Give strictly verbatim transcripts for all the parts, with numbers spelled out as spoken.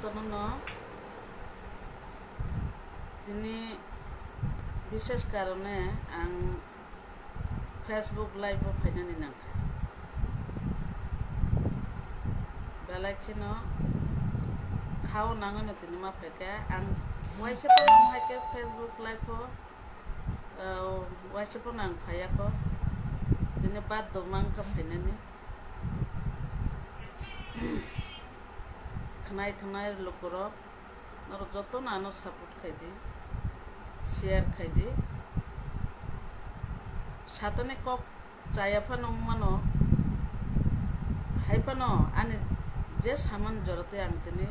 Tono no tini bishes karone ang Facebook live o phainani nangkha. Belai kheno khao nangano tini ma phaikha. Ang waisa phano hai khe Facebook live o, ah, waisa phano ang phaiya kho. Tini baddo mankha phainani. Khwnai thwngnai lukurok, norok jotono ano support khai di, share khai di. Satani kok chaya phano wng mano, hai phano ani je samani jora twi ang tini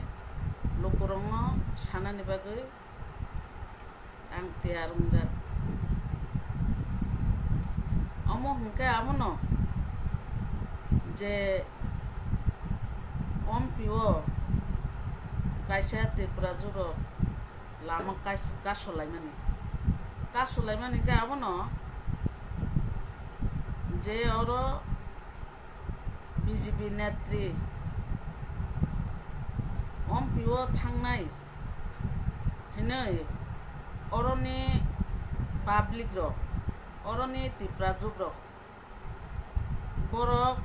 lukurokno sanani bagwi ang tiyar wngjak. Omo hwnkhe abono je Ompi o kaisa Tripura juro lama kas-, kasolaimani, kasolaimani khe abono je oro B J P netri Ompi o thangnai hinwi oroni public rok, oroni Tiprajwk rok borok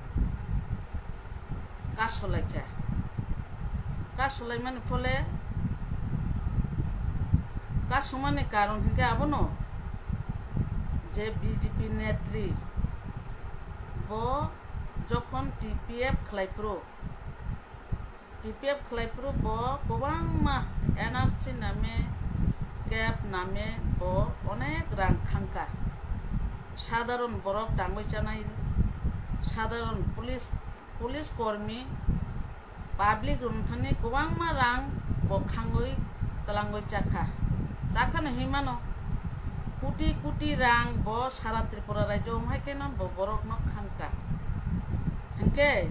kasolaikha. Kasolaimani phole kasumani karon hinkhe abono je B J P netri bo jokhon T P F khlai phuru, T P F khlai phuru bo kwbangma N R C name, cap name bo onek rang khangkha. Sadharon borok tangwi chanai, sadharon police, police kormi, public rok thani kwbangma rang bo khangwi twlangwi chakha. Chakhano hinmano koti koti rang bo sara Tripura rajyo wng hai kheno bo borokno khangkha. Hinkhe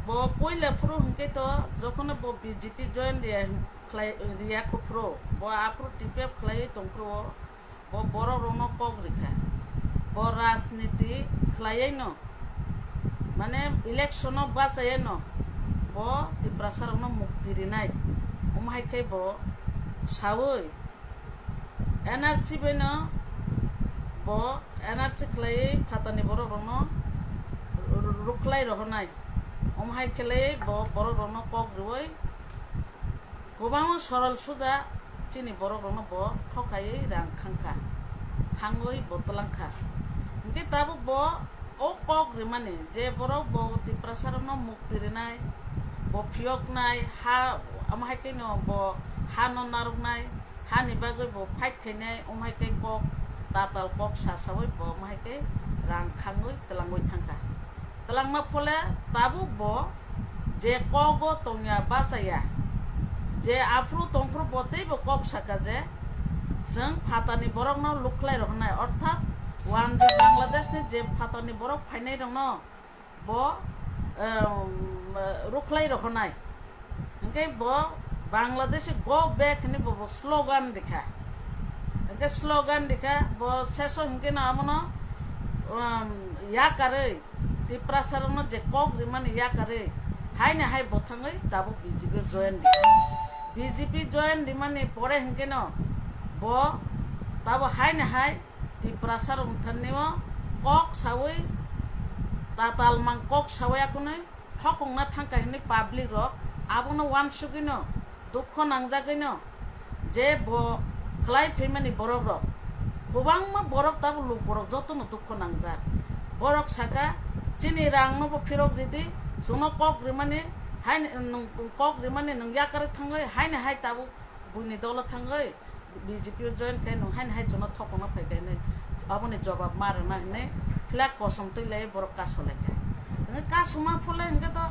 bo puila phuru hinkhe to jokhon bo B J P join riya khlai, riya kho phuru bo aphuru T P F khlaiwi tong phuru bo borok rokno kok rikha. Bo rajniti khlaiwi no, mane election o bachaiwi no bo Tiprasa rokno mukti rinai. Omo hai khe bo sawi N R C bai no bo N R C khlaiwi phatani borok rokno ru-, ru-, rukhlai rohornai. Omo hai khe lai bo borok rokno kok riwi kwbangma sorol suja chini borok rokno bo thokhaiwi rang khangkha, khangwi bo twlangkha. Hinkhe tabuk bo o kok rimani je borok bo Tiprasa rokno mukti rinai, bo phiyoknai, ha, omo hai khe no bo ha no narwknai, hani bagwi bo fight khainai, omo hai khe kok tatal kok sasawi bo omo hai khe rang khangwi twlangwi thangkha. Twlangma phole tabuk bo je kogo tongya bachaya, je aphuru tongphuru bo teibo kok saka je chwng phatani borokno lukhlai rohornai, orthat wanjwi Bangladesh ni je phatani borok phainai rokno bo, em, rukhlai rohornai. Hinkhe bo Bangladeshi go back hinwi bo, bo slogan rikha. Hinkhe slogan rikha, bo seso hinkhe no abono, em, yakarwi, Tiprasa rokno je kok rimani yakarwi, haino hai bo thangwi tabuk B J P join rikha. B J P join rimani pore hinkhe no bo tabo haino hai Tiprasa rok thani o kok sawi, tatal mang kok sawi akunwi thokongna thangkha hinwi public rok abono uansugwino dukho nangjagwino je bo khlai phaimani borok rok kwbangma borok tabuk lukurok jotono dukho nangjak. Borok saka chini rang no bo phirok ridi, chwngno kok rimani hai nwng kok rimani nwng yakarwi thangwi haino hai tabuk buini dolo thangwi B J P o join khe nwng haino hai chwngno thokongna phai khe hinwi aboni jobab ma rwna hinwi flag kosom twi lai borok kasolaikha. Hwnkhe kasuma phole hwnkhe to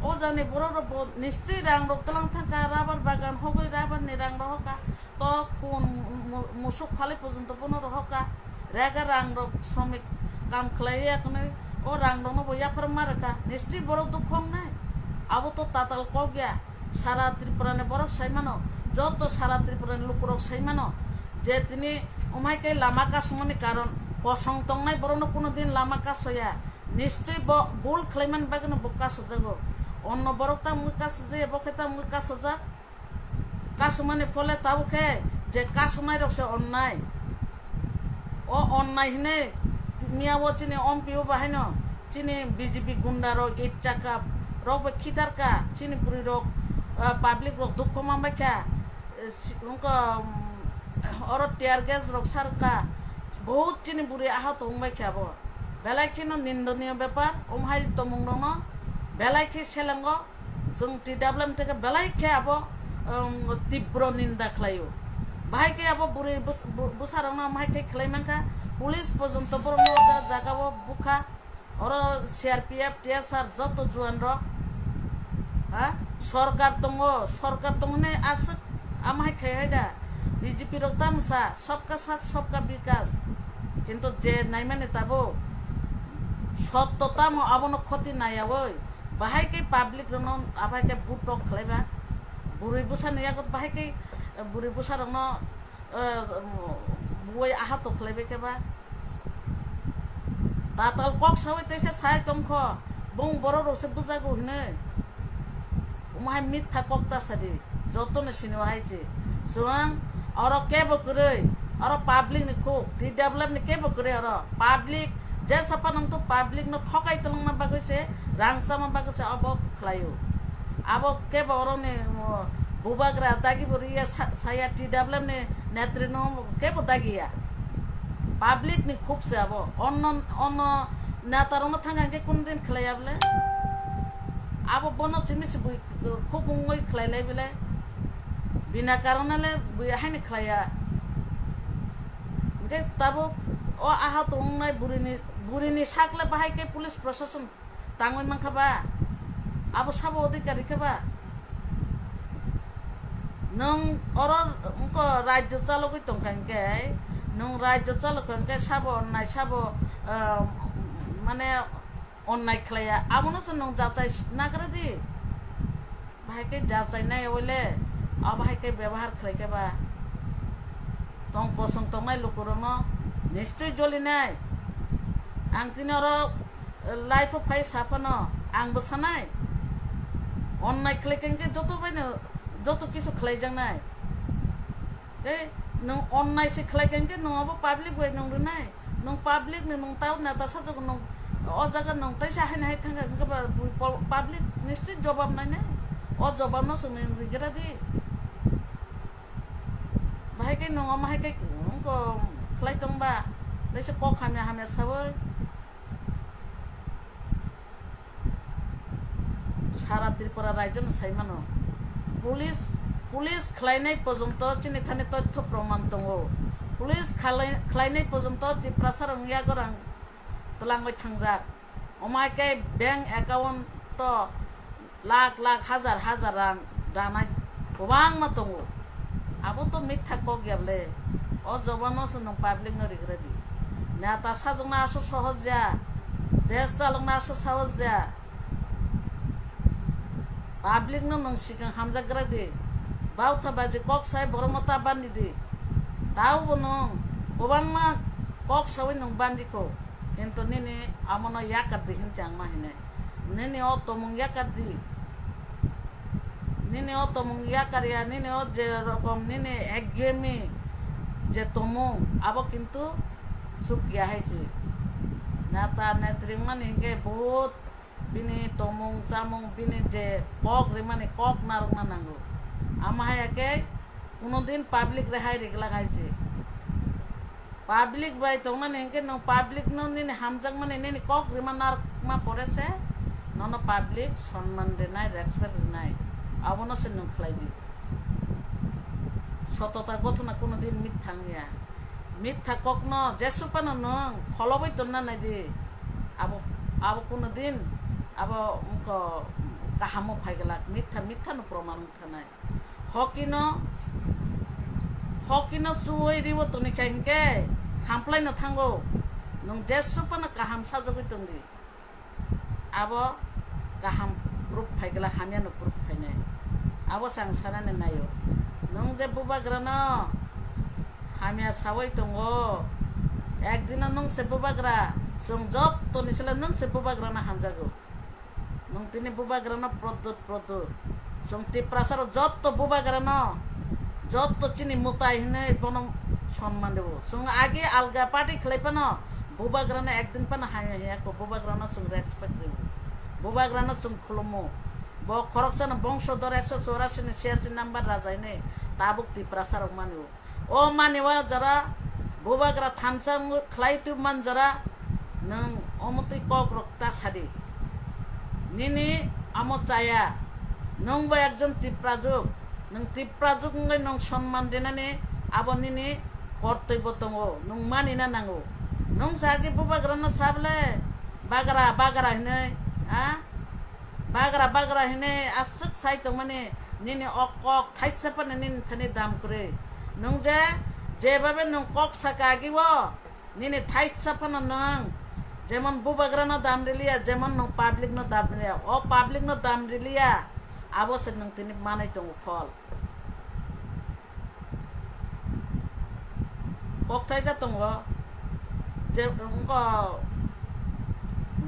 o jani borok rok bo nischoi rang rok twlang thangkha, rubber bagan hogwi rubber ni rang rok hoka, to kun mu-, musuk phalwi porjonto bono rok hoka, rega rang rok sromik kam khlai ya kwnwi o rang rokno bo yaphar ma rwkha, nischoi borok dukho wngnai. Abo to tatal kok ya. Sara Tripura ni borok sai mano, joto sara Tripura ni lukurok sai mano je tini omo hai khe lama kasumani karon kosong tongnai borokno kuno din lama kasoya, nischoi bo bul khlaimani bagwino bo kasojago. Onno borok tamo wngwi kasujak, bo khe tamo wngwi kasujak. Kasumani phole tabuk khe je kasunairok se onnai. O onnai hinwi miya o chini ompi o bahaino chini B J P gunda rok, it chaka rok bai khitar kha, chini bwrwi rok, ah, public rok dukhu manbai kha. Eh, si-, wngkha, um, oro tear gas rok sar kha, bahut chini bwrwi ahato wngbai kha bo. Belai kheno nindoniyo bepar, omo hai tongmung rokno belai khe selengo. Chwng T W M theke belai khe abo, um, tibro ninda khlaio. Bahai khe abo bwrwi bwsa-, bw-, bwsarokno bahai khe khlai mankha, police porjonto borokno o ja-, jagao bukha. Oro C R P F, T S R joto juan rok, ha? Sorkar tongo, sorkar tongo hinwi aswk amahai khai hai da. B J P rok tamo sa, "Sabka saath, sabka vikas." Kintu je naimani tabuk sotto tamo abono khoti naiyaui. Bahai khe public rokno, bahai khe butok khlaiba, bwrwi bwsani yago bahai khe, eh, bwrwi bwsa rokno, eh, buwai ahato khlaibai khe ba. Tatal kok saui teisa sai tongkho, bung borok rok se bujago hinwi. Omo hai mitha kok ta sadi, jotono sini o hai se. Chwng oro kebo kwrwi, oro public ni khuk, T W M ni kebo kwrwi oro. Public, jesa phano wngthu public no thokai tongna bagwi se, rang chama bagwi se obo khlaio. Abo kebo oroni, o, bubagra dagi bo riya sa-, saya T W M ni netri no kebo dagiya. Public ni khuk se abo. Onno, onno neta rok no thang khe kun din khlaiya bole. Abo bono chini se bui khuk wngwi khlai lai bole. Bina karone le bui haini khlaiya. Hingke tabuk o aha tongnai burini, burini sak le bahai khe police prosason tangwi mankha ba? Abo sabo odhikari khe ba? Nwng oro wngkha rajyo chalogwi tongkha hingke, nwng rajyo chalokha hingke sabo onnai sabo, ah, mane onnai khlaiya, abono se nwng jachai nagra di. Bahai khe jachai nai oile, abo hai khe bebohar khlai khe ba tong kosong tongnai lukurokno nischoi jolinai. Ang tini oro live o phai sa phano ang bo sanai, onnai khlai khe joto bai no joto kisu khlai jaknai. Tei nwng onnai se khlai khe nwng abo public bai nwng rwnai. Nwng public ni nwng tao neta sajwk nwng o jaga nwng teisa haino hai thangkha hwnkhe ba bui po-, public nischoi jobab nainai. O jobab no chwng nwng rigra di. Bahai khe nwng omo hai khe wngkha khlai tongba teisa kok hamya hamya saui. Sara Tripura raijo no sai mano. Police, police khlainai porjonto chini thani tothyo proman tongo. Police khalai-, khlainai porjonto Tiprasa rok yago rang twlangwi thangjak. Omo hai khe bank account o lakh lakh hajar hajar rang danai kwbangma tongo. Abo to mitha kok ya bole. O jobab no se nwng public no rigra di. Neta sajwkna aswk sohoj ya. Desh chalokna aswk sohoj ya. Public no nwng sikang hamjakgra di. Bautha baji kok sai borok no ta bandi di. Tao bo nwng kwbangma kok saui nwng bandi kho. Kintu nini amo no yakar di hinwi ang ma hinai. Nini o tomung yakar di. Nini o tomung yakar ya, nini o je rokom nini ekgemi je tomung, abo kintu suk ya hai se. Neta netri wngmani hinkhe bahut bini tomung chamung, bini je kok rimani kok narwkna nango. Amo hai khe kuno din public rehai riglak hai se. Public bai tongnani hinkhe nwng public no nini hamjakmani nini kok rima narwkma pore se nono public sonman rinai, respect rinai, abono se nwng khlai di. Sotota gothona kuno din mitha wngya. Mitha kokno jesu phano nwng kholobwi tonna nai di. Abo, abo kuno din abo wngkha kahamo phaiglak, mitha, mitha no proman wngthanai. Hokino, hokino chuwi ribo toni khe hinkhe thamplai no thango. Nwng jesu phano kaham sajagwi tong di. Abo kaham proof phai glak, hamya no proof phainai. Abo se ang sanani naio. Nwng je bubagra no hamya sawi tongo, ekdino nwng se bubagra, chwng jottoni sle nwng se bubagra no hamjago. Nwng tini bubagrano proddut proddut. Chwng Tiprasarok jotto bubagrano, jotto chini mwtai hinwi bono sonman rwo. Chwng agi alga party khlai phano bubagrano ekdin phano hamya hiya kho, bubagrano chwng respect rwo. Bubagrano chwng khulumo. Bo khoroksano bongsodor ekso chorasi ni chhiyasi number raja hinwi tabuk Tiprasarok mani o. O mani o jora bubagra thansa wng khlai tubman jora nwng omotwi kokrok ta sadi. Nini amo chaya. Nwng bo ekjon Tiprajwk. Nwng Tiprajwk wngwi nwng sonman rinani abo nini kortoi bo tongo. Nwng manina nango. Nwng sagi bubagrano sabole bagra bagra hinwi, ha? Bagra bagra hinwi aswk sai tongmani nini o kok thaisa phano nini thani dam kwrwi. Nwng je, jebabe nwng kok saka agi o, nini thaisa phano nwng jemon bubagrano dam riliya, jemon nwng public no dam riliya. O public no dam riliya, abo se nwng tini manwi tongo phol. Kokthaisa tongo, je wngkha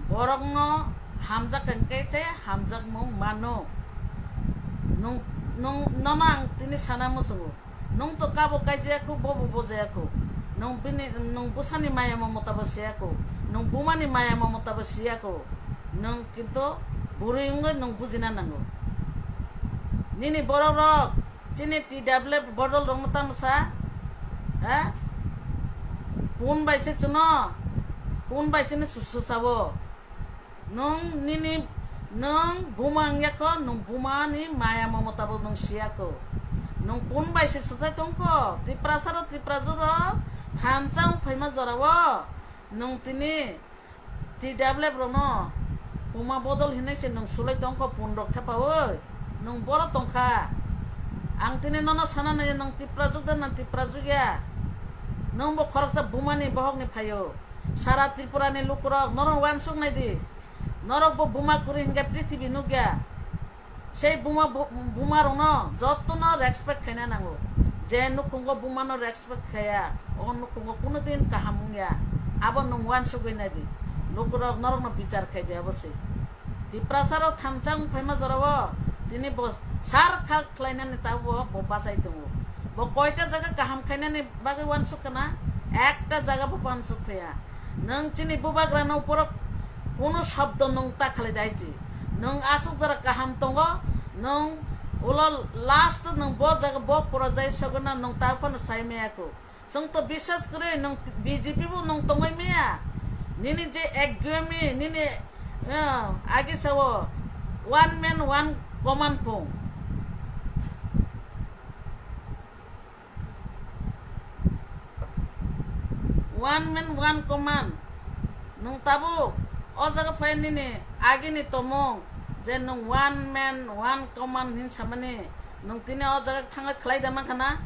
borokno hamjak hwnkhe se hamjakmung mano. Nwng, nwng, nono ang tini sana muchungo. Nwng to kabo kaijaya kho, bobo bojaya kho. Nwng bini, nwng bwsani maya mamota bo siya kho. Nwng bumani maya mamota bo siya kho. Nwng kintu bwrwi wngwi nwng bujina nango. Nini borok rok, chini T W F bodol rok no tamo sa? Ha? Pun bai se chwngno, pun bai chini su-, susawo. Nwng nini, nwng buma wngya kho, nwng buma ni maya mamota bo nwng siya kho. Nwng pun bai se sujai tong kho, Tiprasa rok, Tiprajwk rok, thansa wng phaima jora o, nwng tini T W F rokno buma bodol hinwi se nwng sulai tong kho, pun rok thepaui. Nwng boro tong kha. Ang tini nono sana nai, nwng Tiprajwk da, nwng Tiprajwk ya? Nwng bo khoroksa bumani bohokni phaio. Sara Tripura ni lukurok norok uansuk nai di. Norok bo buma kwrwi hinkhe prithibi nukya. Sei buma bu-, buma rokno jotono respect khaina nango. Je nukhungo bumano respect khaya, o nukhungo kuno din kaham wngya. Abo nwng uansugwi nai di. Lukurok norokno bichar khai di abo se. Tiprasa rok thansa wng phaima jora o tini bo sar khal khlainani tabuk bo bachai tongo. Bo koita jaga kaham khainani bagwi uansuk khana, ekta jaga bo uansuk khaya. Nwng chini bubagrano uphoro kuno shobdo nwng ta khlai dai chi. Nwng aswk jora kaham tongo, nwng ulo last nwng bo jaga bo porajai sogwna nwng ta phano sai maya kho. Chwng to biswas kwrwi nwng B J P bo nwng tongwi maya. Nini je ekgwemi nini, eh, agi sao one man one command phung. One man, one command. Nwng tabuk o jaga phai nini agini tomung je nwng one man, one command hin samani, nwng tini o jaga thangwi khlai da mankha na?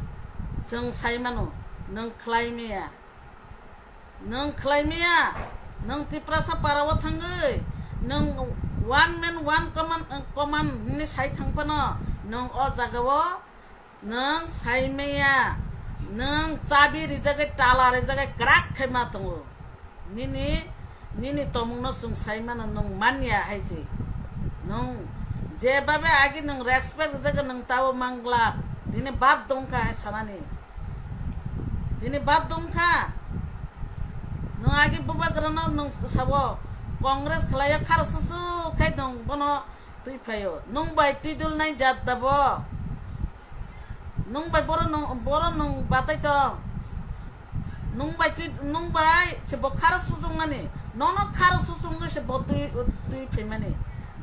Chwng sai mano, nwng khlai maya. Nwng khlai maya, nwng Tiprasa para o thangwi nwng one man, one command, command hinwi sai thang phano nwng o jaga o nwng sai maya, nwng chabi rijagwi, tala rijagwi kwrak khai ma tongo. Nini, nini tomungno chwng sai mano, nwng manya hai se. Nwng jebabe agi nwng respect rijagwi nwng tao mangla, tini bad dongkha hai sanani. Tini bad dongkha. Nwng agi bubagrano nwng sao Congress khlaio, kharo susu khai nwng bono twi phaio. Nwng bai twi dul nai jat da bo. Nwng bai boro nwng, boro nwng batai tong. Nwng bai twi, nwng bai se bo kharo suchung nani. Nono kharo suchung se bo twi, twi phaimani.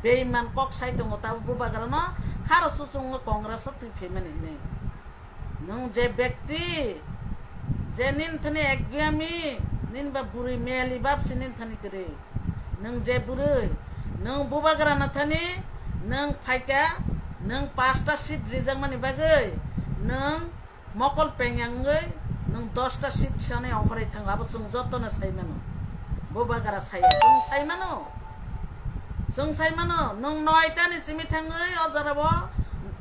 Beiman kok sai tongo tabuk bubagrano kharo suchung Congress o twi phaimani hinwi. Nwng je bekti, je nin thani ekgami, nin ba bwrwi meli bab si nin thani kwrwi. Nwng je bwrwi, nwng bubagra na thani, nwng phaika, nwng pasta seat rijakmani bagwi, nwng mokol pengyang wngwi, nwng dosta seat sani ongkhorwi thango, abo chwng jotono sai mano. Bubagra saya, chwng sai mano. Chwng sai mano, nwng noita ni chimi thangwi o jora bo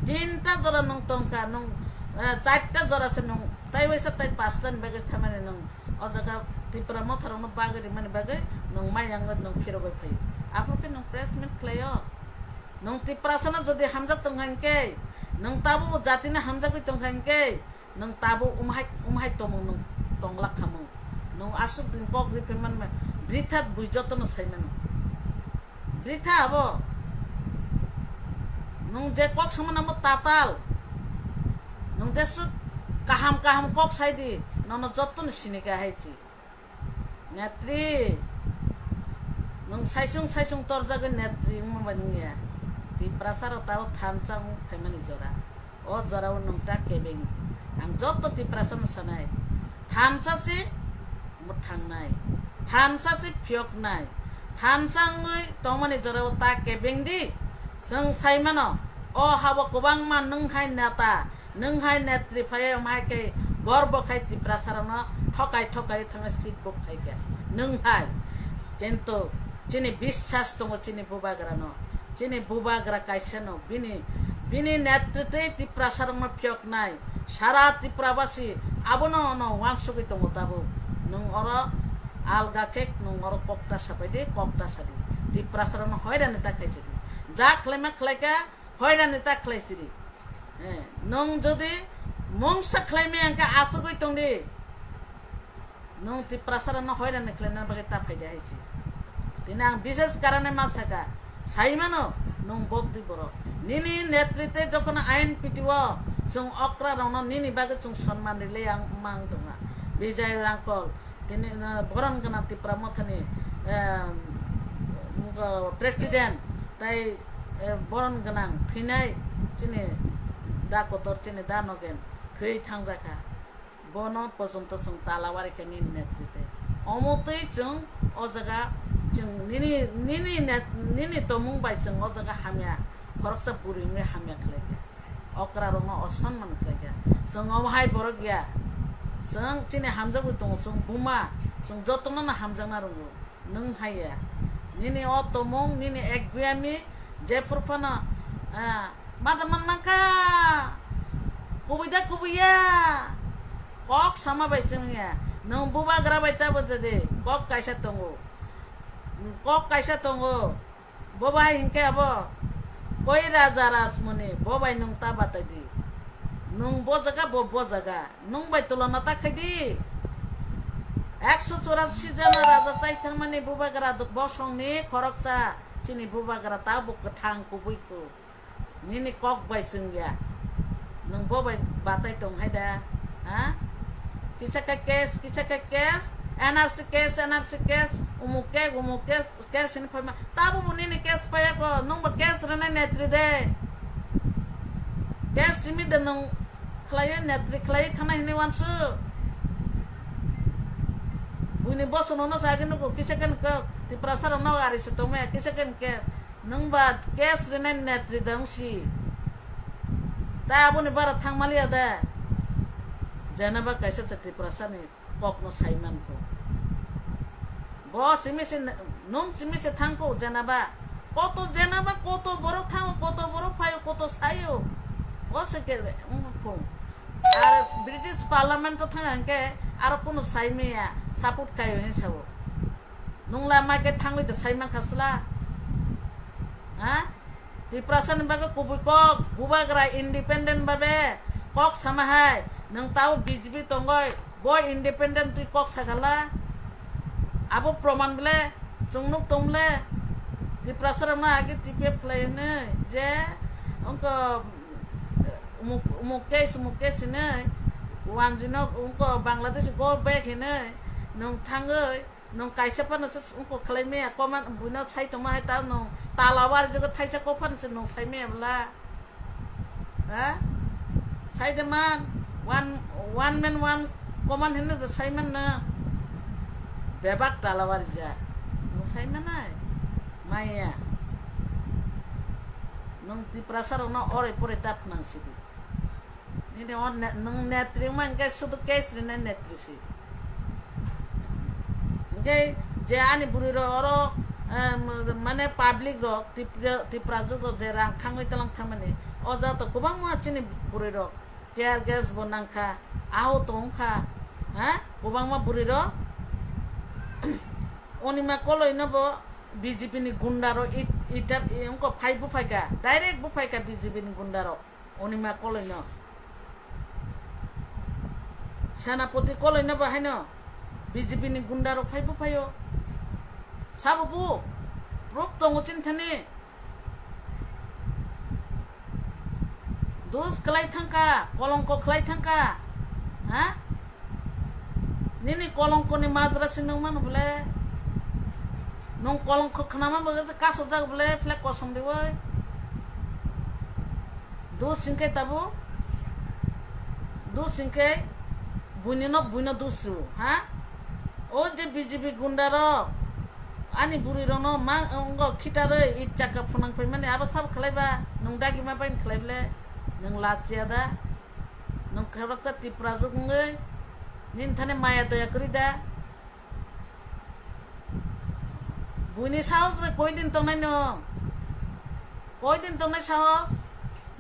tinta jora nwng tongkha, nwng, eh, charta jora se nwng, tai waisa tai pasta ni bagwi thamani nwng o jaga Tipra motha rokno bagwi rimani bagwi nwng mayang nwng phirogwi phaio. Aphuru khe nwng press meet khlaio, Nwng Tiprasano jodi hamjak tongkha hinkhe, nwng tabuk jatino hamjagwi tongkha hinkhe, nwng tabuk umhai, umhai tongmung nwng tonglak khamung. Nwng aswk din kok riphi manma, britha bui jotono sai mano. Britha abo. Nwng je kok samano amo tatal. Nwng jeswk kaham kaham kok sai di, nono jotono sini kha hai si. Netri, nwng saisung saisung torjagwi netri wngma bai wngya. Tiprasa rok tao thansa wng phaimani jora. O jorao nwng ta kebeng. Ang joto Tiprasa no sanai. Thansa se mwthangnai. Thansa se phiyoknai. Thansa wngwi tongmani jorao ta kebeng di. Chwng sai mano. O habo kwbangma nwng hai neta. Nwng hai netri phai wng hai khe gorbo khai Tiprasa rokno thokai thokai thangwi sibuk khai khe nwng hai. Kintu chini biswas tongo chini bubagra no. Chini bubagra kaisa no bini, bini netritwi Tiprasa rokno phiyoknai. Sara Tripura basi abono no wansugwi tongo tabuk. Nwng oro alga khe nwng oro kok ta sapai di, kok ta sadi. Tiprasa rokno hoirani ta khaisidi. Ja khlaima khlaikha, hoirani ta khlai siri. Eh, nwng jodi mungsa khlai maya hwnkhe asugwi tong di. Nwng Tiprasa rokno hoirani khlaina bagwi ta phai di hai si. Tini ang bises karane ma saka, sai mano nwng bokti borok. Nini netritwe jokhon ain piti o chwng okra rokno nini bagwi chwng sonman rile ang mang tongma. Bijay Rangkol, tini, uh, boron gwnang Tipra Mothani, uh, president, tai, uh, boron gwnang thwinai chini da kotor, chini da Nogen thwi thangjakha. Bono pojonto chwng talawari khe nini netrite. Omo twi chwng o jaga chwng nini, nini net, nini tomung bai chwng o jaga hamya, khoroksa bwrwi wngwi hamya khlaikha. Okra rokno osonman khlaikha. Chwng omo hai borok ya. Chwng chini hamjagwi tongo, chwng buma, chwng jotono no hamjakna rwngo. Nwng hai ya. Nini o tomung, nini ek biyami, jephuru phano, ah, mada man mankha. Kubui da kubui ya. Kok sama bai chwng ya. Nwng bubagra bai ta bo de. Kok kaisa tongo. Kok kaisa tongo. Bo bai hinkhe abo koi raja Rajmoni, bo bai nwng ta batai di. Nwng bo jaga, bo bo jaga. Nwng bai tulona ta khai di. Ekso churasi jona raja chai thangmani bubagra bosongni khoroksa chini bubagra ta bo kwthang kubui ku. Nini kok bai chwng ya. Nwng bo bai batai tong hai da? Ha? Kisa khe case, kisa khe case, N R C case, N R C case, umuk case, umuk case, case hwnwi phaima. Tabuk bo nini case phaiya kho, nwng bo case rwnai netri de. Case simi de nwng khlaiwi netri khlaiwi thanai hwnwi uansuk. Buini bosono no sagi nugo, kisa khe nwng kok, Tiprasa rok no ari se tongmaya, kisa khe nwng case. Nwng ba case rwnai netri de wng si. Tai aboni bara thang maliya de. Jenaba kaisa se Tiprasa ni kokno sai mankho. Bo simi se, nwng simi se thangkho, jenaba. Koto, jenaba, koto borok thango, koto borok phaio, koto saio. O se ke, wngkho. Ar British Parliament o thang hwnkhe aro kuno sai maya, support khaio hin sao. Nwng la mai khe thangwi de sai mankha sla. Ha? Tiprasa ni bagwi kubui kok, bubagra independent babe kok sama hai. Nwng tao B J P tongoi, bo independent twi kok sakhala. Abo proman ble, chwng nuk tong ble. Tiprasa rokno age T P F khlai hwnwi je, wngkho, umuk, umuk case, umuk case hwnwi, wanjwi no wngkho Bangladesh go back hwnwi, nwng thangwi, nwng kaisa phano se wngkho khlai maya, koman buino sai tongma hai ta nwng tala warjagwi thaisa kok phano se nwng sai maya bwla. Ha? Sai de man, one, one man, one command hwnwi de sai man na. Bebak tala warjak. Nwng sai manai? Maya. Nwng Tiprasa rokno orai porai ta phnang sidi. Nini o ne-, nwng netri wngma hwnkhe sudu case rinai netri si. Hwnkhe je ani bwrwi rok oro, eh, mane public rok Tipra, Tiprajwk rok je rang khangwi tlang thangmani, o jaga to kwbangma chini bwrwi rok tear gas bo nangkha, ahut wngkha, ha, kwbangma bwrwi rok. Onima koloi no bo B J P ni gunda rok it Ita, i, wngkha phai buphaikha, direct buphaikha B J P ni gunda rok. Onima koloino. Senapati koloino bahaino B J P ni gunda rok phai buphaio. Sabo bu? Proof tongo chini thani. Dus khlai thangkha, kolongko khlai thangkha. Ha? Nini kolongkoni majra si nung mano bole? Nung kolongko khnama bagwi se kasojak bole, flag kosom riwi? Dus hingke tabuk? Dus hingke buini no, buino dus ru, ha? O je B J P gunda rok, ani bwrwi rokno ma, ongo khitarwi it chakka phunang phaimani, abo sabo khlai ba? Nung dagi ma bai khlai bole? Nung lachiya da? Nung khoroksa Tipra juk wngwi nini thani maya doya kwrwi da? Buini sahos bai koi din tongnai nung? Koi din tongnai sahos?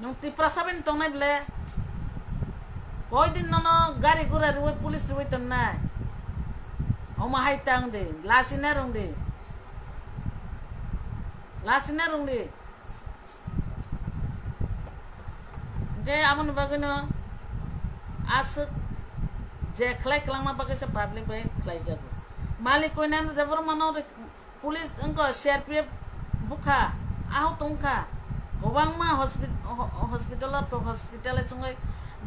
Nung Tiprasa bai tongnai bole? Koi din nono gari gura riwi police riwi tongnai? Omo hai tang di, lachina rung di. Lachina rung di. Hingke aboni bagwino aswk je khlai kwlangma bagwi se public bai khlaijago. Malik koinani Debbarmano re-, police wngkha, C R P F bukha, ahok tongkha, kwbangma hospi-, ho-, hospital o to hospital o chwngwi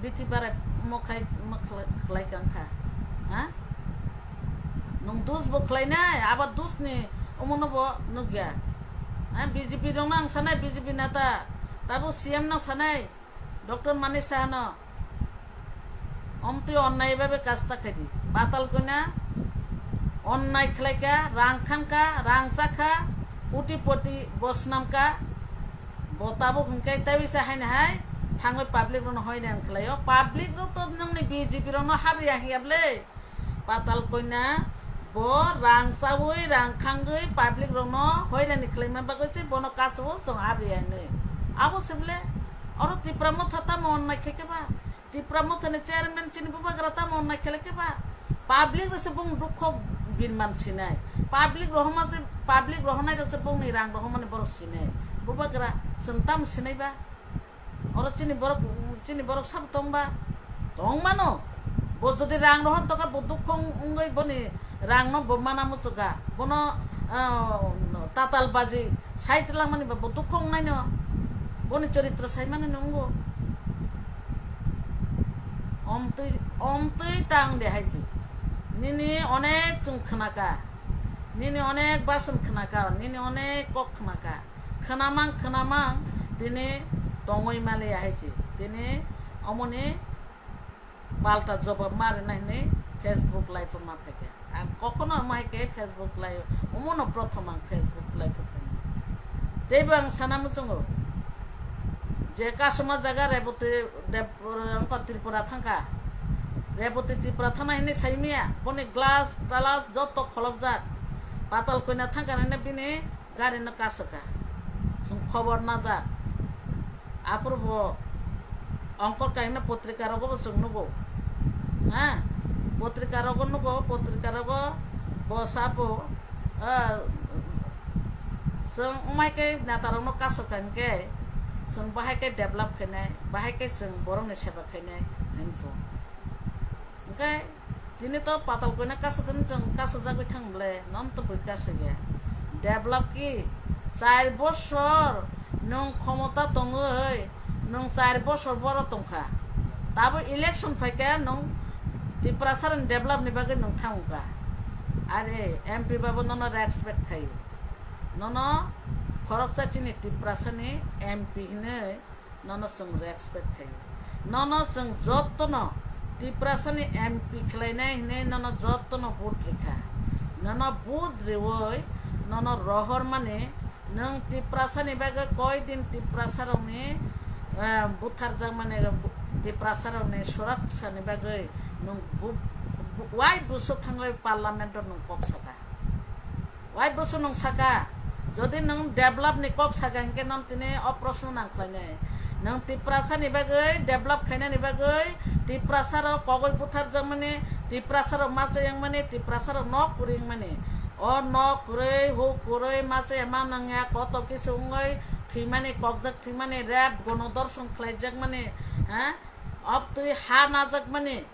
bithi barai mokhai mokhlai khlai kangkha. Ha? Nung dus bo khlainai, abo dus ni omono bo nukya. Ha, B J P rokno ang sanai, B J P nata, tabuk C M no sanai, Doctor Manik Saha no. Omtwi onnai babe kasta khaidi. Patal koina onnai khlaika, rang khanka, rang chakha, koti poti bo swnamka. Bo tabuk hwnkhe tei bisa haino hai thangwi public rokno hoinan khlaio. Public rok to nungni B J P rokno habriya hiya bwle. Patal koina bo rang chawi, rang khangwi public rokno hoirani khlaima bagwi se bono kasu o chwng habri hinwi. Abo se bwle oro Tipra Motha tamo onnai khe khe ba? Tipra Motha ni chairman chini bubagra tamo onnai khe khe ba? Public rok se bung dukho binman sinai. Public rohoma se, public rohonai rok se bungni rang rohomani borok sinai. Bubagra chwng tamo sinai ba? Oro chini borok, chini borok sabo tongba? Tongmano. Bo jodi rang rohor tongkha, bo dukho wng-, wngwi boni rangno bo mana muchukha. Bono, ah, tatal baji sai twlangmani ba bo dukho wngnaino. Boni choritro saimani nungo. Omtwi, omtwi tang de haiji. Nini onek chwng khnaka. Nini onek bason khnaka. Nini onek kok khnaka. Khwnamang, khwnamang, tini tongwi maliya hai se. Tini omoni palta jobab ma rwna hinwi Facebook live o ma phaikha. Ang kokno omo hai khe Facebook live, omono prothom ang Facebook live o phaimani. Teibo ang sana muchungo je kasoma jaga Reboti Deb-, wngkha Tripura thangkha. Reboti Tripura thana hinwi saimaya, boni glass, talas joto kholopjak. Patal koina thangkha hinwi bini gari no kasokha, chwng khobor najak. Aphuru bo ongkor kainwi potrika rogo bo chwng nugo, ha, potrika rogo nugo, potrika rogo bo sabo, ah, chwng wngmai khe neta rokno kasokha hinkhe chwng bahai khe develop khainai, bahai khe chwng borokni seba khainai hinwi. Hinkhe tini to patal koina kasotwini chwng kasojagwi thang bwle, non to bui kasoya. Develop ki? Char bosor nwng khomota tongwi, nwng char bosor boro tongkha. Tabo election phaikha nwng Tiprasarani develop ni bagwi nwng thangkha. Are M P babo nono respect khaio. Nono khoroksa chini Tiprasani M P hinwi nono chwng respect khaio. Nono chwng jotono Tiprasani M P khlainai hinwi nono jotono vote rikha. Nono vote riwi nono rohormani nwng Tiprasani bagwi koi din Tiprasarokni, eh, butharjakmani, Tiprasarokni suraksani bagwi nwng bu-, bu-, wai buswk thangwi parliament-o nwng kok saka. Wai busu nwng saka, jodi nwng develop ni kok saka hinkhe nwng tini o proshno nang khlainai. Nwng Tiprasa ni bagwi develop khainani bagwi Tiprasa rok kogwi butharjakmani, Tiprasa rok masa yangmani, Tiprasa rok nok kwrwi wngmani. O nok kwrwi, huk kwrwi, masa ema nangya, koto kisu wngwi thwimani, kokjak thwimani, rape, gono dorshon khlaijakmani, ha? Obtwi ha najakmani,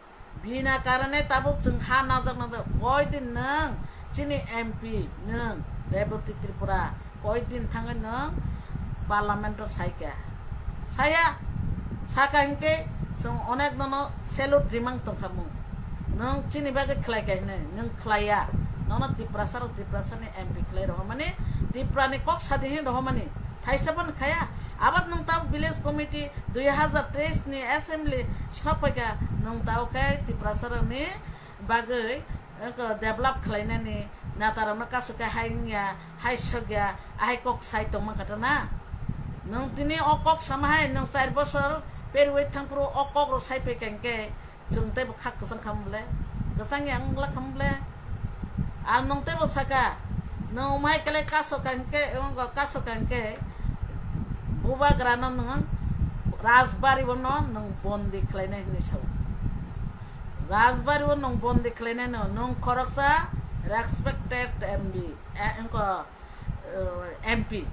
bina karane tabuk chwng ha najak najak. Koidin nwng chini M P nwng Reboti Tripura, koidin thangwi nwng parliament o saikha? Saya, saka hinkhe chwng onek nono salute rimang tongkha mung. Nwng chini bagwi khlai kha hinwi, nwng khlaiya. Nono Tiprasa rok Tiprasa ni M P khlai rohormani, Tripura ni kok sadi hin rohormani. Thaisa phano khaya. Abat nwng tabuk village committee dui hazar teis ni assembly sok phaikha, nwng tabuk khe Tiprasa rok ni bagwi, eh, develop khlainani neta rokno kasu khe hai wngya, hai sokya, ahai kok sai tongma kha na. Nwng tini o kok sama hai, nwng char bosor periwi thangphuru o kok rok sai phaikha hinkhe, chwng teibo kha kwchang kha mole, kwchang ya wngla kha mole. Ar nwng teibo saka, nwng mai kele kaso kangke, wngko kaso kangke, bubagra no nwng Rajbari o no nwng bondi khlainai hinwi sao. Rajbari o nwng bondi khlainai no, nwng khoroksa respected M B, eh, wngko, eh, M P.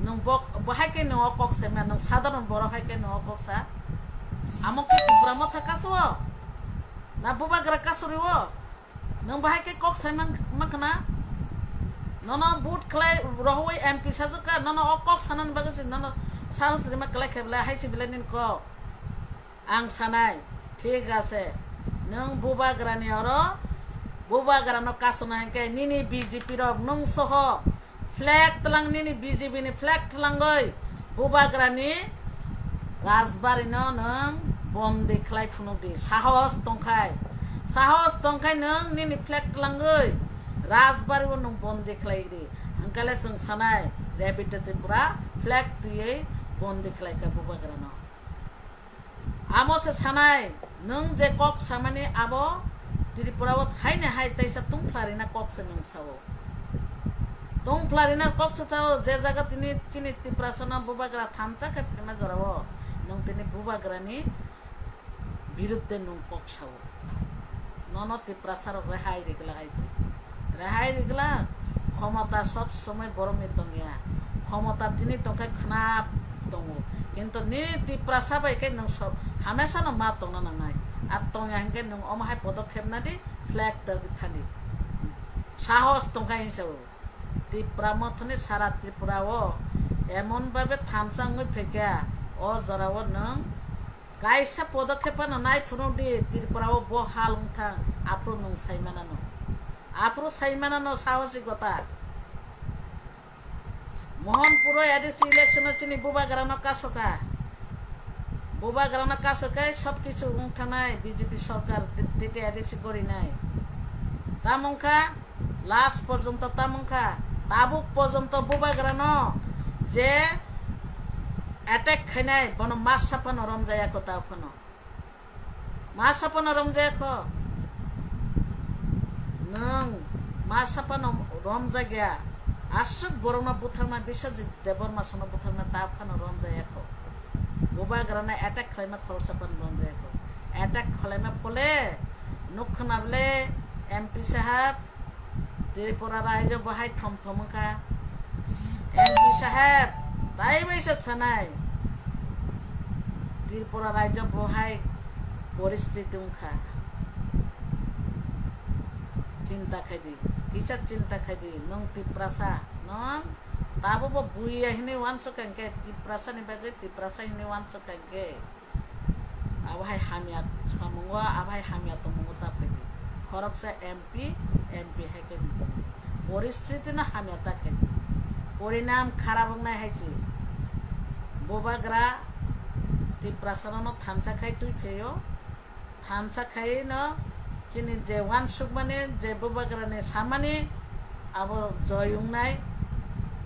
Nwng bok-, bahai khe nwng o kok saima, nwng sadharon borok hai khe nwng o kok sa. Amo khe Tipra Motha kaso o? Na bubagra kaso ri o? Nwng bahai khe kok sai man-, mankha na? Nono vote khlai rohoi M P sajwk kha, nono o kok sanani bagwi se nono sahos rima khlai khe belai hai se belai nini kok. Ang sanai, thik ase, nwng bubagrani oro, bubagrano kasona hinkhe nini B J P rok nwng soho flag twlang, nini B J P ni flag twlangwi bubagrani Rajbari no nwng bondi khlai phunukdi, sahos tongkhai, sahos tongkhai nwng nini flag twlangwi Rajbari o nwng bondi khlaidi, hwnkhe le chwng sanai Reboti Tripura flag twiwi bondi khlaikha bubagrano. Amo se sanai, nwng je kok samani abo Tripura o thaini hai teisa tungphla rina kok se nwng sao. Tungphla rina kok se sao, je jaga tini chini Tiprasa no bubagra thansa khe phema jora o, nwng tini bubagra ni birudde nwng kok sao. Nono Tiprasa rok rehai rigla hai se. Rehai rigla, khomota sob somoi borokni tongya. Khomota tini tongkhe khwnap tongo. Kintu nini Tiprasa bai khe nwng sob hamesa no ma tongna nangnai. Ar tongya hinkhe nwng omo hai podokhep nadi, flag tagwi thani. Sahos tongkha hinsa o. Tipra Mothani sara Tripura o emon babe thansa wngwi phaikha, o jora o nwng kaisa podokhep no nai phunukdi, Tripura o bo hal wngthang, aphuru nwng saimanano. Aphuru saimanano sahosikota. Mohanpuro A D C election o chini bubagrano kasoka. Bubagrano kasokai sob kichu wngthanai B J P sorkar, tete A D C gorinai. Tamo wngkha, last porjonto tamo wngkha, tabuk porjonto bubagrano je attack khainai, bono masa phano romjaya kho, ta phano. Masa phano romjaya kho. Nwng masa phano romjagya. Aswk borokno butharma, Biswajit Debbarma sono butharma, ta phano romjaya kho. Bubagrano attack khlaima khoroksa phano romjaya kho. Attack khlaima phole nuk khna bole M P sahab, Tripura raijo bo hai thom thom wngkha. M P saheb, tai bai se sanai. Tripura raijo bo hai poristiti wngkha. Chinta khaidi, kisa chinta khaidi, nwng Tiprasa, nwng tabukbo buiya hinwi uansukha hinkhe, Tiprasani bagwi Tiprasa hinwi uansukha hinkhe. Abo hai hamya samungo, abo hai hamya tongmungo ta phaidi. Khoroksa M P, M P hai khe poristiti no hamya ta khaidi. Porinam kharap wngnai hai se. Bubagra Tiprasa no thansa khai twi phaio. Thansa khai no chini je uansukmani, je bubagrani samani, abo joi wngnai,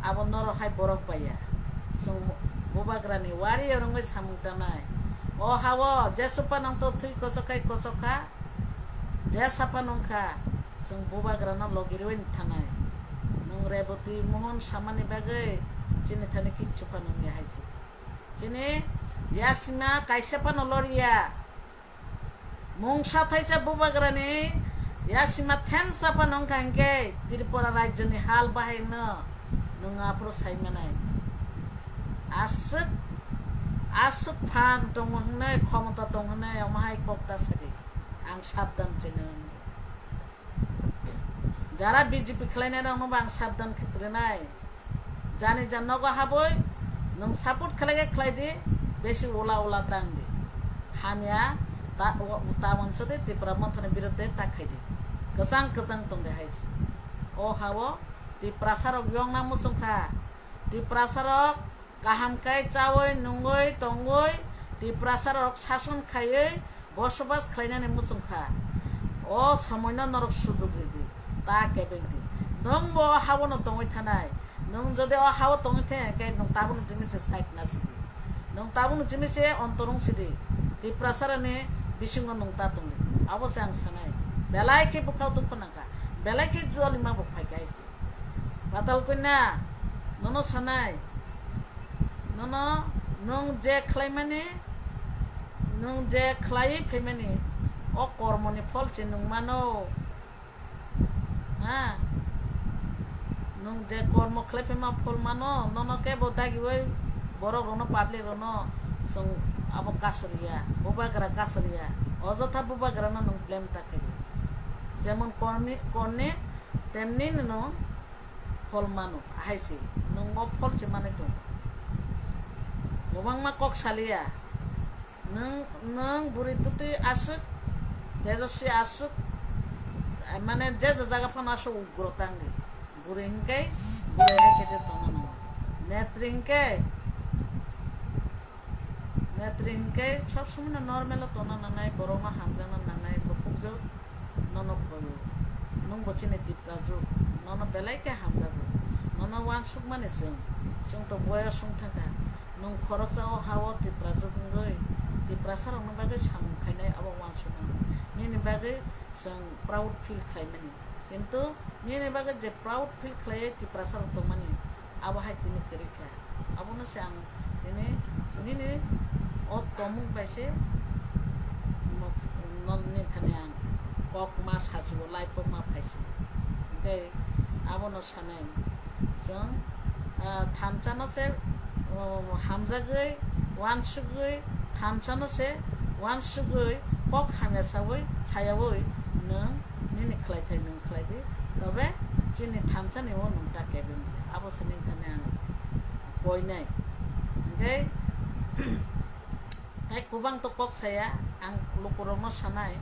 abo norok hai borok baiya. Chwng bubagrani warrior wngwi samung tangnai. O ha-o jesu phano wngtho thwi kochok khai kochok kha, jesa phano wngkha, chwng bubagrano logi rwui thanai. Nwng Reboti Mohon samani bagwi chini thani kichu phano wngya hai se. Chini yasima kaisa phano loriya. Mungsa thaisa bubagrani Yasima thensa phano wngkha hinkhe Tripura rajyoni hal bahai no nwng aphuru sai manai. Aswk, aswk phan tongo hwnwi, khomota tongo hwnwi omo hai kok ta sadi. Ang sabdan cheno. Jara B J P khlainai rokno bo ang sabdan khe kwrwnai. Jani jan nogo habwi nwng support khlai khe khlai di, besi ula ula tang di. Hamya ta, o, ta mansa de Tipra Mothani birodhe ta khai di. Kwchang kwchang tong di hai se. O hao Tiprasa rok yongna muchung kha. Tiprasa rok kaham khe chawi nungwi tongwi Tiprasa rok sason khaiwi bosobas khlainani muchung kha. O somoino norok sujuk ridi, ta kebeng di. Nwng bo hao no tongwi thanai. Nwng jodi o hao tongwi thai, hwnkhe nwng tabukni jimit se side na sidi. Nwng tabukni jimit se ontorung sidi. Tiprasarani bisingo nwng ta tongdi. Abo se ang sanai. Belai khe bwkhao dukhu nangkha. Belai khe jolima bo phaikha hai se. Patal Kanya, nono sanai. Nono nwng je khlaimani, nwng je khlaiwi phaimani, o kormoni phol se nwng mano. Ha? Nwng je kormo khlai phaima phol mano, nono kebo dagiwi borok rokno, public rokno chwng abo kasoriya, bubagra kasoriya, ojotha bubagrano nwng blame ta khaidi. Jemon korni, korni, temni nwng phol mano, hai se nwng o phol se manwi tongo. Kwbangma kok saliya, nwng, nwng bwrwi twtwi aswk, Tejoswi aswk, mane je je jaga phano aswk ugro tangdi. Bwrwi hinkhe bwrwi hai khe tongna nango. Netri hinkhe, netri hinkhe sob somoi no normal o tongna nangnai, borok no hamjakna nangnai, bukhukjwk nono khoyo. Nwng bo chini Tiprajwk, nono belai khe hamjago. Nono uansukmani chwng, chwng to boyos wng thangkha. Nwng khoroksa o ha-o Tiprajwk wngwi Tiprasa rokni bagwi samung khainai abo uansukmani. Nini bagwi chwng proud feel khlaimani. Kintu nini bagwi je proud feel khlaiwi Tiprasa rok tongmani, abo hai tini kwrwi kha. Abono se ang tini nini o tongmung bai se nok, nok ni thani ang kok ma sachibo, life o ma phaisibo. Hwnkhe abono sanai chwng, ah, thansa no se, oh, hamjagwi, uansugwi, thansa no se uansugwi, kok hamya sawi, sayawi nwng nini khlai thai nwng khlai di, tobe chini thansa ni o nwng ta kebeng di. Abo se nini thani ang koinai. Hwnkhe, tei kwbang to kok saya, ang lukurokno sanai,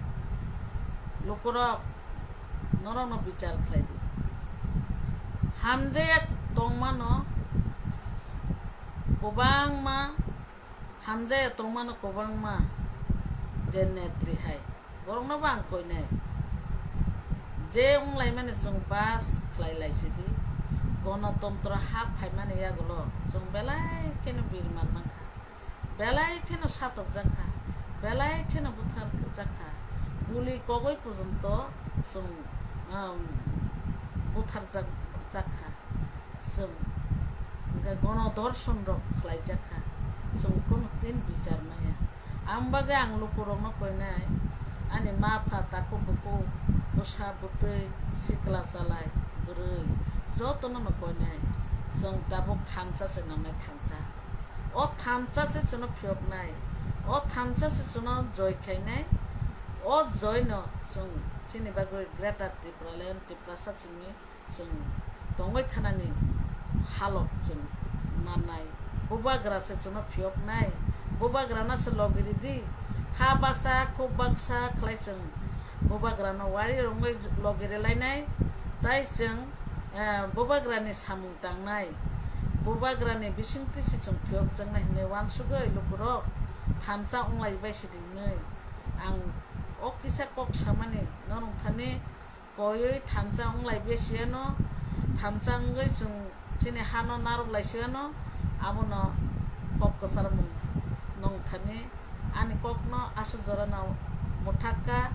lukurok, norokno bichar khlai di. Hamjaya tongmano kwbangma, hamjaya tongmano kwbangma je netri hai, borokno bo ang koinai. Je wnglaimani chwng pass khlai lai sidi, gonotontro ha phaimani yagulo chwng belai kheno birman mankha. Belai kheno satokjak kha, belai kheno butharjak kha, guli kogwi porjonto chwng, um, butharjak, jak kha. Chwng hwnkhe gono dorshon rok khlaijak kha, chwng kono din bichar maya. Ang bagwi ang lukurokno koinai, ani ma pha, takhuk bukhuk, bwsa bwtwi, sikla chalai, bwrwi, jotono no koinai, chwng tabuk thansa se nangnai, thansa. O thansa se chwngno phiyoknai, o thansa se chwngno joi khainai, o joino chwng chini bagwi Greater Tipraland, Tiprasa simi chwng tongwi thanani halok chwng mannai. Bubagra se chwngno phiyoknai, bubagrano se logi ridi, kha baksa, khuk baksa khlai chwng bubagrano wari rwngwi logi rwlainai, tai chwng, eh, bubagrani samung tangnai, bubagrani bisingtwi se chwng phiyokjaknai hwnwi uansugwi lukurok thansa wnglai bai sidi hwnwi ang o kisa kok samani norok thani koiwi thansa wnglai besi ano, thansa wngwi chwng chini hano narwk lai si ano, abono kok kwchar mung nong thani ani kokno aswk jorano mwthak kha,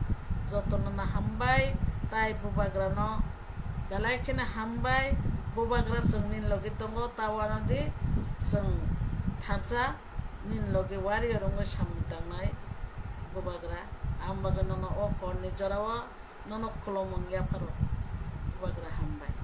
jotono no hambai tai bubagrano. Belai kheno hambai, bubagra chwng nini logi tongo, ta uanadi chwng thansa nini logi warrior wngwi samung tangnai bubagra. Ang bagwi nono o horni jorao Nono khulumung yapharo. Bubagra hambai.